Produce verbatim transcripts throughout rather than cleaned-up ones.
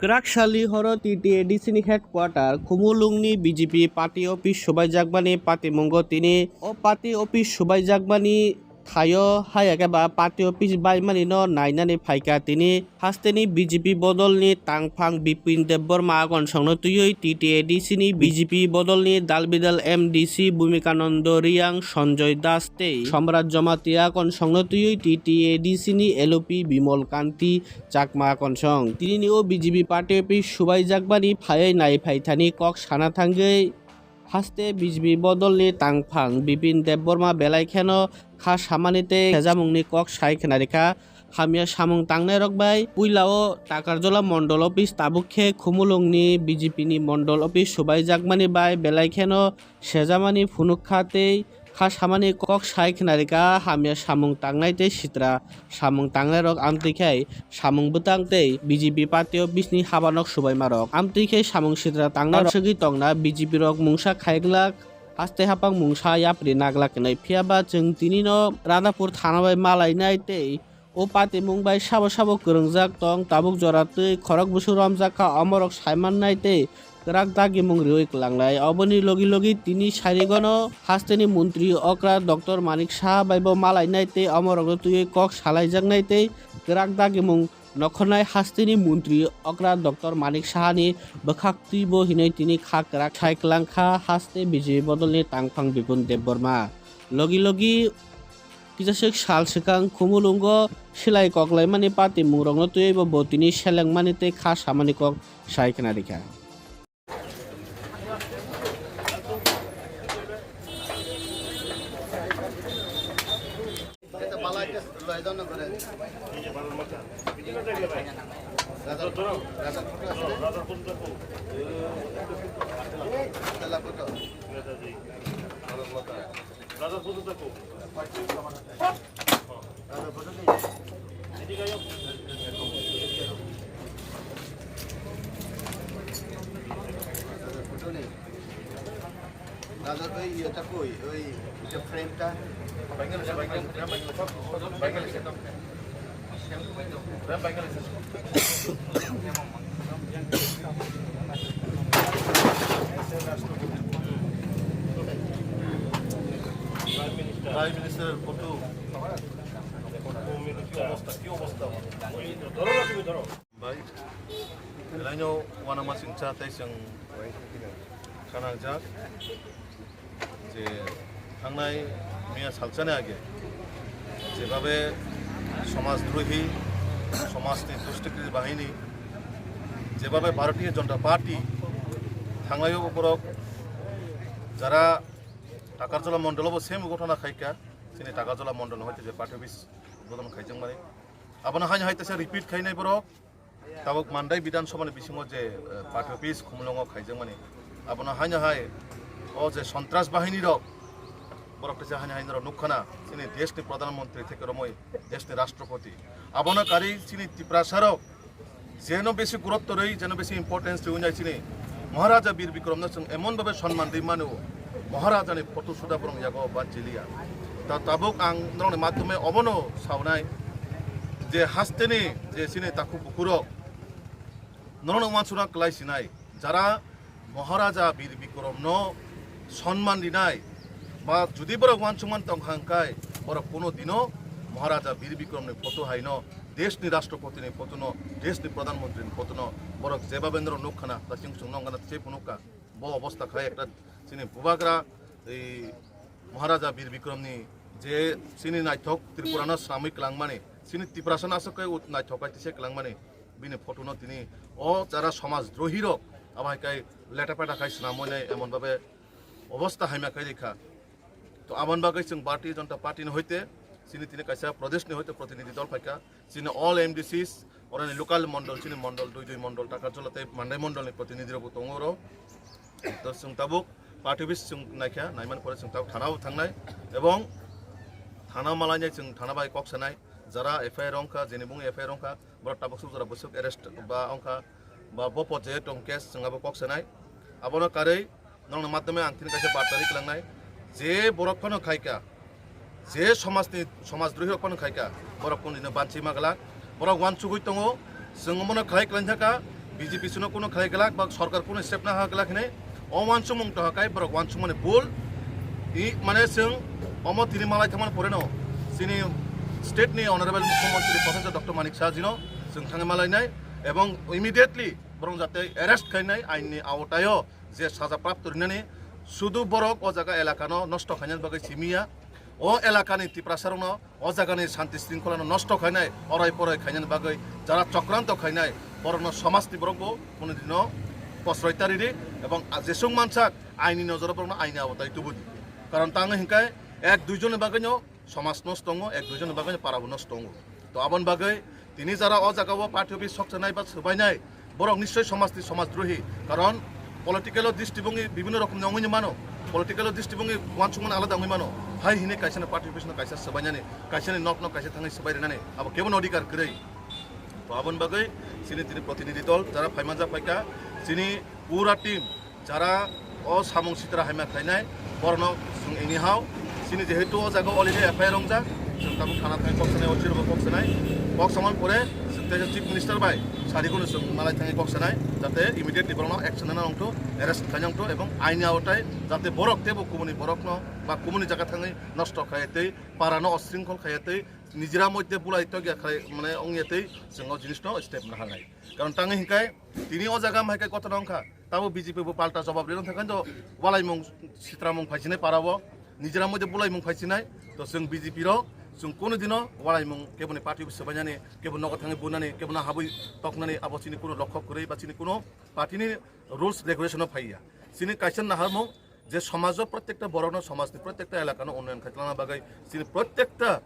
Kwrak salni horo T T A D C ni headquarter Khumulwng ni B J P party office subaijakmani patimungo tini o party office subaijakmani thaio hayakhe ba party office baimani no nainani phaikha tini hasteni B J P bodolni tangphang Bipin Debbarma akonsongno twiwi T T A D C ni B J P bodolni dalbidal M D C Bhumikanando Riyang, Sanjoy Das tei Samrat Jamatia akonsongno twiwi T T A D C ni L O P Bimol Kanti Chakma akonsong. Tinini o B J P party office subaijakmani phaiwi nai phaithani kok sana thangwi haste B J P bodolni tangphang Bipin Debbarma belai kheno kha samani tei sejamungni kok sai khna rikha. Hamya samung tangnairok bai puilao Takarjola mondol office tabuk khe Khumulwngni B J P ni mondol office subaijakmani bai belai kheno sejamani phunuk kha tei kha samani kok sai khna rikha. Hamya samung tangnai tei sitra samung tangnairok amtwi khai samung bwtang tei B J P party office ni habanok subaimarok amtwi khai samung sitra tangnai rok segwi tongna B J P rok mungsa khaiglak haste hapang mungsa yapri naglak hinwi. Phiya ba chwng tini no Radhapur thana bai malainai tei o patimung bai sabo sabo kwrwngjak tong, tabuk jora twi khorok busu romjak kha, omorok saimannai tei kwrak dagimung riwi kwlangnai. Oboni logi logi tini sarigono hasteni montri okra Doctor Manik Saha bai bo malainai tei omorokno twiwi kok salaijaknai tei kwrak dagimung nokhornai hasteni montri okra Doctor Manik Sahani bwkhak twibo hinwi tini kha kwrak sai kwlangkha haste B J P bodolni tangphang Bipin Debbarma. Logi logi kisaswk sal swkang Khumulwngo silai koklaimani patimungrokno twiwi bo tini selengmani tei kha samani kok sai khna rikha. Brother, oy, iye ta koi, oy, iye frame ta. Prime Minister photo. Ki obostha, ki obostha. Bai, elaino uanamasingcha tei chwng khanajak je thangnai miya salchani age jebabe somajdrahi, somajni dushtikri bahini jebabe Bharatiya Janata Party thanglaio borok jara Takarjala mondolo bo same ghotona khaika, chini Takarjala mondol hoite je party office udbodhon khaijakmani. Abono haino hai teisa repeat khainai borok. Tabuk Mandai Bidhan Sabha ni bisingo je, eh, party office Khumulwngo khaijakmani, abono haino hai o je sontras bahini rok, borok teisa haino hai norok nukkhana, chini desh ni Pradhan Mantri theke romoi desh ni Rashtrapati. Abono karwi chini Tiprasa rok jeno besi gurutto rwi, jeno besi importance rwi nai chini Maharaja Bir Bikram no chwng emon bhabe sonman rwi mano, Maharaja ni photo suda borok yago banchiliya. Ta tabuk ang norokni madhyome obono saunai je hasteni je chini takhuk bukhurok norokno uansukna kwlai sinai, jara Maharaja Bir Bikram no sonman rinai ba judi borok uansukman tongkha hwnkhe borok kuno dino Maharaja Bir Bikram ni photo haino, desh ni Rashtrapati ni photo no, desh ni Pradhan Mantri ni photo no borok jebabe norok nukkhana, ta chwng chwng nokna se phunukha. Bo obostha khai ekta chini bubagra, ei Maharaja Bir Bikram ni je chini naithok Tripura no swnamwi kwlangmani, chini Tiprasa no aswk khe naithok khai tise kwlangmani, bini photo no tini o jara somaj drohi rok abo hai khai leta peta khai swnamwi nai emon bhabe obostha hamya khai rikha. To aboni bagwi chwng Bharatiya Janata Party ni hoite chini tini kaisa Pradesh ni hoite protinidhi dol phaikha. Chini all M D Cs, oroni local mondol, chini mondol, dui dui mondol, Takarjala tei Mandai mondol ni protinidhi rok bo tongo oro. To chwng tabuk party office chwng naikha, naimani pore chwng tabuk thana o thangnai, ebong thana malainai chwng thana bai kok sanai, jara F I R wngkha, jeni bung F I R wngkha, borok tabuk suk jora bwswk arrest ba wngkha, ba bo pojayok tong case chwng abo kok sanai. Abono karwi norokni madhyome ang tini kaisa barta ri kwlangnai, je borok phano khaika, je somajni, somaj drohi rok phano khaika, borok kundino banchi magala, borok uansugwi tongo, chwng omono khlai kwlai thaka, B J P sino kuno khlai glak ba sorkar kuno step na ha glak hinai o wansukmung to hakai borok wansukmani bul. I mane chwng omo tini malai thangmani poreno chini state ni honorable mukhyamantri Professor Doctor Manik Saha jino chwng thangwi malainai ebong immediately borok jate arrest khainai ain ni awtaio je saja prapto rinani sudu borok o jaga elakano nosto khainani bagwi simiya. O elakani Tiprasarokno o jagani santi sringkholano nosto khainai, orai porai khainani bagwi jara chokranto khainai, borokno somajni borokbo kunu dino posroi ta ridi ebong jesung mansak aini nojoro borokno aini awatai tubudi. Karon tangwi hinkai ek duijonni bagwino somaj nosto wngo, ek duijonni bagwino parabo nosto wngo. To aboni bagwi tini jara o jagao party office sokchanai ba swbainai, borok nischoi somajni somajdrohi. Karon political o drishtibongwi bibhinno rokomni wngwi mano, political o drishtibongwi wansukmani alada wngwi mano. Hai hinwi kaisano party office no kaisa swbainani, kaisani nokno kaisa thangwi swbai rinani abo kebono odhikar kwrwi. To aboni bagwi chini tini protinidhi dol jara phaimanjak phaikha, chini pura team jara o samung sitra haima khlainai, borokno chwng anyhow, chini jehetu o jaga already F I R wngjak, chwng tabuk thana thangwi kok sanai, o chirbo kok sanai, kok samani pore chwng teisa Chief Minister bai sarigono chwng malai thangwi kok sanai, jate immediately borokno action nana wngthu, arrest khaina wngthu, ebong aini aotai jate borok teibo kubuni borokno ba kubuni jaga thangwi nosto khaiya tei parano osringkhol khaiya tei nijera moddhe bulai tokya khai mane wngya tei chwng o jinisno step naharnai. Karon tangwi hinkai tini o jaga hai khe kotor wngkha. Tamo B J P bo palta jobab rwna thangkha, to walaimung sitramung phaisinai parao, nijera moddhe bulaimung phaisinai, to chwng B J P rok chwng kunu dino walaimung keboni party bo swbainani, kebo nogo thangwi bunani, kebo na habwi toknani abo chini kunu lokho kwrwi ba chini kunu party ni rules regulation o phaiya. Chini kaisa naharmung je somajo protekta borokno, somajni protekta elakano unnayan khaitwlangna bagwi chini protekta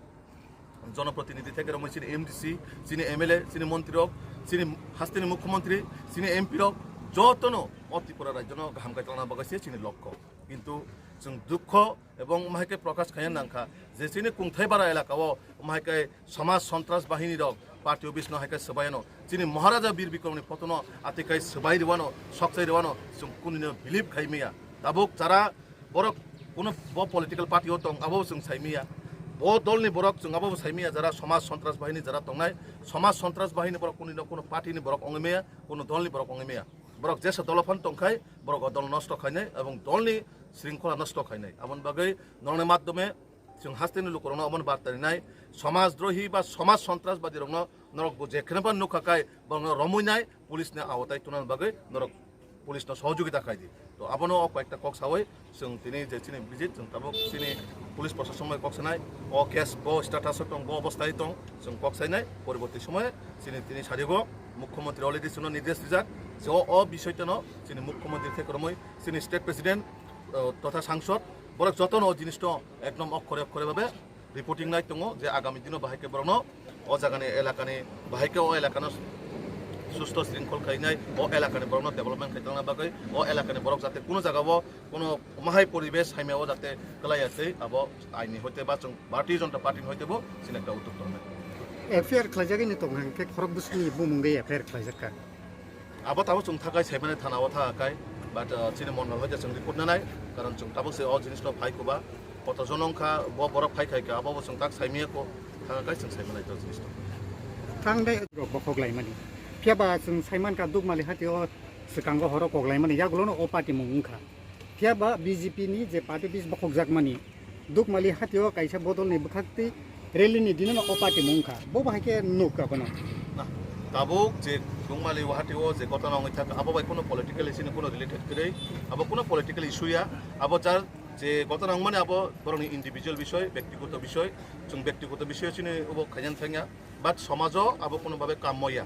jonoprotinidhi theke romwi chini M D C, chini M L A, chini montri rok, chini hasteni mukhyamantri, chini M P rok jotono o Tripura rajyono kaham kaitlangna bagwi se chini lokho. Kintu chwng dukho ebong mahai khe prokash khaiya nangkha je chini kungthai bara elaka o mahai khe samaj sontras bahini rok party office no hai khe swbai ano chini Maharaja Bir Bikramni photo no atikai swbai rwano, sokchai rwano chwng kunino believe khai maya. Tabuk jara borok kuno bo political party o tong, abo chwng sai maya. Bo dolni borok chwng abo sai maya, jara samaj sontras bahini jara tongnai, samaj sontras bahini borok kunino kuno party ni borok ongwi maya, kuno dolni borok ongwi maya. Borok jesa dolo phan tongkhai, borok o dol nosto khainai, ebong dolni sringkhola nosto khainai. Aboni bagwi norokni madhyome chwng hasteni lukurokno omono barta rinai, samaj drohi ba samaj sontras badi rokno norok bo jekheno phan nukha kai, borokno romwi nai, police ni awatai tunani bagwi norok police no sohojogita khai di. To abono o koyekta kok sawi chwng tini je chini visit chwng tabuk chini police proshasong bai kok sanai, o case bo status o tong, bo obostai tong, chwng kok sainai, poriborti somoy chini tini sarigo mukhyamantri already chwngno nirdesh rijak je o, o bisoi teno chini mukhyamantri theke romwi chini state president, o, totha sangsod borok jotono o jinis no ekdom okkore okkore babe reporting nai tongo je agami dino bahai khe borokno o jagani elakani bahai khe o elakano susto sringkhol khainai, o elakani borokno development khaitangna bagwi o elakani borok jate kuno jagao kuno mahai poribesh haimao jate kwlaiya tei abo aini hoite ba chwng Bharatiya Janata Party ni hoite bo chini ekta uddog tongnai. F I R khlaijagwi ni tong hwnkhe khorok bwswkni bumung de F I R khlaijakha. Abo tabuk chwng thakai saimani thana o thakai, but, uh, chini mondol hoite chwng report nanai, karon chwng tabuk se o jinis no phai kuba, koto jono wngkha, bo borok phai khai kha, abo bo chwng tak saimaya ko, thakai chwng saimanai to jinis no. Thang de rok bokhok laimani. Phiya ba chwng saiman kha Dukmali hati o swkango horo kok laimani, yagulo no o party mung wngkha. Phiya ba B J P ni je party office bokhokjakmani, Dukmali hatio kaisa bodolni bwkhaktwi rally ni dinono o party mung wngkha. Bo bahai khe nuk abono. Na, tabuk je Dukmali hatio je gotona wngwi thaka, abo bai kuno political issue ni kuno related kwrwi, abo kuno political issue ya, abo jar je gotona wngmani abo borokni individual bisoy, bektigoto bisoy, chwng bektigoto bisoy chini obo khaina thangya. But somajo abo kuno babe kammo ya.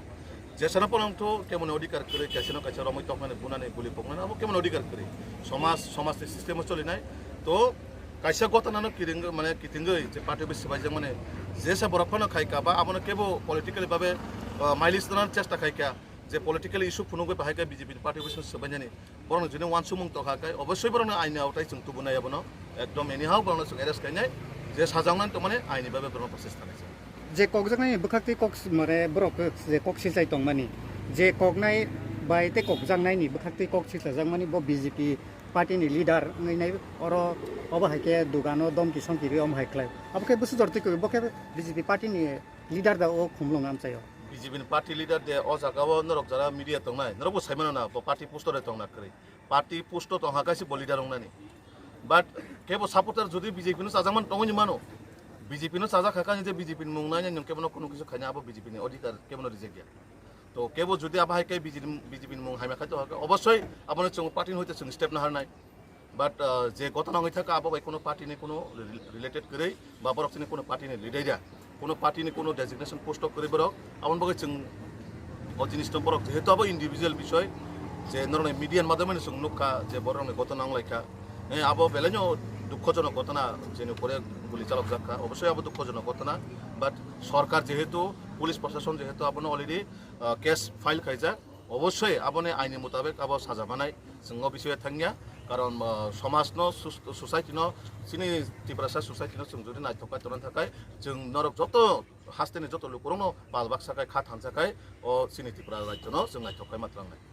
Jesano pono wngthu kemoni odhikar kwrwi, kaisano kaisa romwi toknani, bunani, guli poknani, abo kemoni odhikar kwrwi. Somaj, somajni system o cholinai. To kaisa gotonano kiring, mane kitingwi je party office swbaijak mani, jesa borok phano khaika ba abono kebo politically babe, ah, mileage rwnani chesta khaika, je political issue phunugwi bahai khe B J P ni party office no swbainani. Borokno jini wansukmung tongkha khe, obosoi borokno aini aotai chwng tubunai abono. Ekdom anyhow borokno chwng arrest khainai, je sajaknani tongmani aini bagwi borokno process khanai chwng. Je kokjaknai bwkhaktwi kok s-, mare borok je kok silchai tongmani, je koknai bai tei kokjaknaini bwkhaktwi kok silchajakmani bo B J P party ni leader wngwi nai oro obo hai khe dugano domki somki rwi omo hai khlai. Abo khe bwswk jor twi kwrwi bo khe B J P party ni leader da o khumlung amchaio. B J P ni party leader de o jaga o norok jara media tongnai, norok bo sai mano na, bo party post o de tongna kwrwi. Party post o tongha kaisa bo leader wngnani. But kebo supporter jodi B J P no chajak man tongwi ni mano. B J P no chajak kha kani je B J P ni mung nai nai nwng kebo no kunu kisu khaina abo B J P ni odhikar kebo no reject ya. To kebo jodi abo hai khe B J P ni, B J P ni mung haima khai to obosoi abo no chwng party ni hoite chwng step na harnai. But, uh, je ghotona wngwi thaka abo bai kuno party ni kuno re-, related kwrwi ba borok chini kuno party ni leader ya, kuno party ni kuno designation post o kwrwi borok, aboni bagwi chwng o jinis no borok jehetu abo individual bisoi je norokni media ni madhyome no chwng nukha je borokni ghotona wnglaikha. Eh, abo belaino dukhojonok ghotona jeni upore guli chalokjak kha, obosoi abo dukhojonok ghotona, but sorkar jehetu, police proshashon jehetu abono already, uh, case file khaijak, obosoi aboni aini mutabek abo saja manai. Chwng o bisingo thangya, karon, uh, somaj no, sus-, society no, chini Tiprasa society no chwng jodi naithok khai tongna thakai, chwng norok joto haste ni joto lukurok no pal baksa khai kha thansa khai o chini Tripura rajyo no chwng naithok khai ma twlangnai.